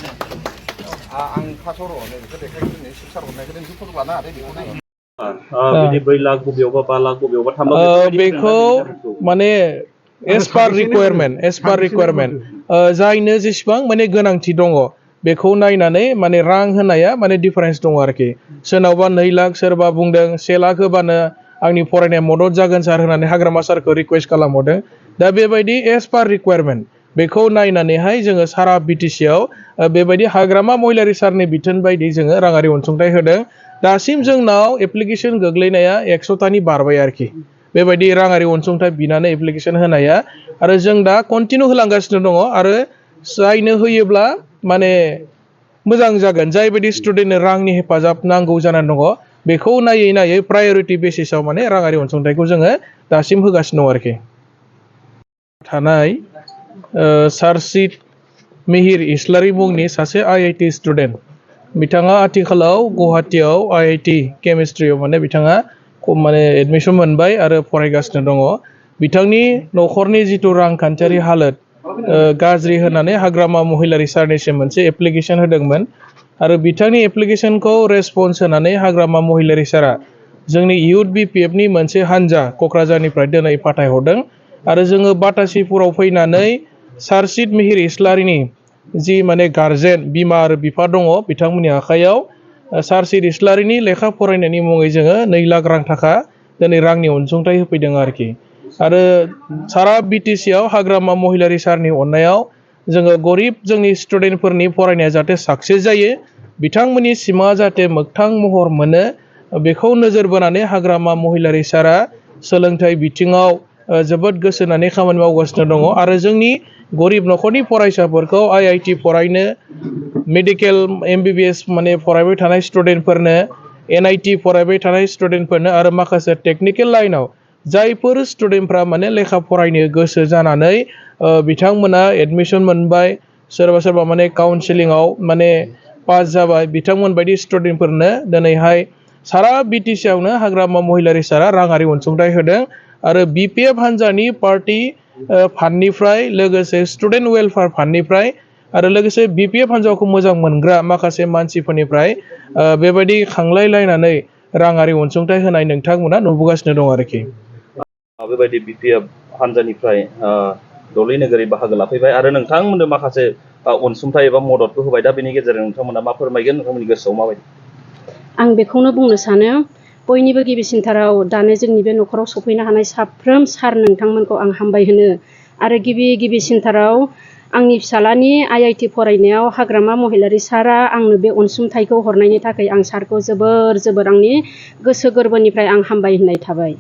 आं फार्स्टआव र' नैबेखौ देखायग्रोनि सिक्सार हरनायखौ नोंसोर फट' लानो हादों बेखौ नाय बिदि 2 लाख बबेयावबा 5 लाख बबेयावबा 3 लाख बेखौ माने एस पार रिक्वायरमेन्ट जायनो जेसेबां माने गोनांथि दङ बेखौ नायनानै माने रां होनाया माने डिफारेन्स दङ आरोखि सोरनावबा 2 लाख सोरबा बुंदों 1 लाख होबानो आंनि फरायनाया मदद जागोन सार होननानै हाग्रामा सारखौ रिक्वेस्ट खालामहरदों दा बेबायदि एस पार रिक्वायरमेन्ट बेखौ नायनानैहाय जोङो सारा बिटिसि आव बेबायदि हाग्रामा महिलारि सारनि बिथोन बायदि जोङो राङारि अनसुंथाइ होदों दासिम जोंनाव एप्लिकेसन गोग्लैनाया 100तानि बारबाय आरोखि बेबायदि राङारि अनसुंथाइ बिनानै एप्लिकेसन होनाया आरो जों दा कन्टिनिउ होलांगासिनो दङ आरो जायनो होयोब्ला माने मोजां जागोन जायबायदि स्टुडेन्टनो रांनि हेफाजाब नांगौ जानानै दङ बेखौ नायै नायै प्रायरिटि बेसिसाव माने राङारि अनसुंथाइखौ जोङो दासिम होगासिनो दं आरोखि थानाय सारसित मिहिर इस्लारि मुंनि सासे आईआईटी स्टुडेन्ट बिथाङा आथिखालाव गुवाहाटीआव आईआईटी केमिस्ट्रियाव माने बिथाङा माने एडमिसन मोनबाय आरो फरायगासिनो दङ बिथांनि न'खरनि जिथु रांखान्थियारि हालोद गाज्रि होनानै हाग्रामा महिलारि सारनिसिम मोनसे एप्लिकेसन होदोंमोन आरो बिथांनि एप्लिकेसनखौ रेसपन्स होनानै हाग्रामा महिलारि सारा जोंनि इउथ बिपिएफनि मोनसे हान्जा क'क्राझारनिफ्राय दिनै फाथायहरदों आरो जोङो बाटासिपुराव फैनानै सारसित मिहिर इस्लारिनि जि माने गार्जेन बिमा आरो बिफा दङ बिथांमोननि आखायाव सारसित इस्लारिनि लेखा फरायनायनि मुङै जोङो 2 लाख रां थाखा दिनै रांनि अनसुंथाइ होफैदों आरोखि आरो सारा बिटिसिआव हाग्रामा महिलारि सारनि अननायाव जोङो गरिब जोंनि स्टुडेन्टफोरनि फरायनाया जाहाथे साक्सेस जायो बिथांमोननि सिमाङा जाहाथे मोगथां महर मोनो बेखौ नोजोर बोनानै हाग्रामा महिलारि सारा सोलोंथाइ बिथिङाव जोबोद गोसो होनानै खामानि मावगासिनो दङ आरो जोंनि गरिब न'खरनि फरायसाफोरखौ आईआईटी फरायनो मेडिकेल एमबिबिएस माने फरायबाय थानाय स्टुडेन्टफोरनो एनआईटी फरायबाय थानाय स्टुडेन्टफोरनो आरो माखासे टेक्निकेल लाइनाव जायफोर स्टुडेन्टफ्रा माने लेखा फरायनो गोसो जानानै बिथांमोना एडमिसन मोनबाय सोरबा माने काउन्सिलिंआव माने पास जाबाय बिथांमोन बायदि स्टुडेन्टफोरनो दिनैहाय सारा बिटिसिआवनो हाग्रामा महिलारि सारा राङारि अनसुंथाइ होदों आरो बिपिएफ हान्जानि पार्टी फान्डनिफ्राय लोगोसे स्टुडेन्ट वेलफेयार फान्डनिफ्राय आरो लोगोसे बिपिएफ हान्जाखौ मोजां मोनग्रा माखासे मानसिफोरनिफ्राय बेबायदि खांलायलायनानै राङारि अनसुंथाइ होनाय नोंथांमोना नुबोगासिनो दं आरोखि बेबायदि बिपिएफ हान्जानिफ्राय दलै नोगोरै बाहागो लाफैबाय आरो नोंथांमोननो माखासे अनसुंथाइ एबा मददबो होबाय दा बेनि गेजेरजों नोंथांमोना मा फोरमायगोन नोंथांमोननि गोसोआव माबायदि आं बेखौनो बुंनो सानो बयनिबो गिबिसिनथाराव दानो जोंनि बे न'खराव सफैनो हानाय साफ्रोम सार नोंथांमोनखौ आं हामबाय होनो आरो गिबिसिनथाराव आंनि फिसालानि आईआईटी फरायनायाव हाग्रामा महिलारि सारा आंनो बे अनसुंथाइखौ हरनायनि थाखाय आं सारखौ जोबोर आंनि गोसो गोरबोनिफ्राय आं हामबाय होननाय थाबाय।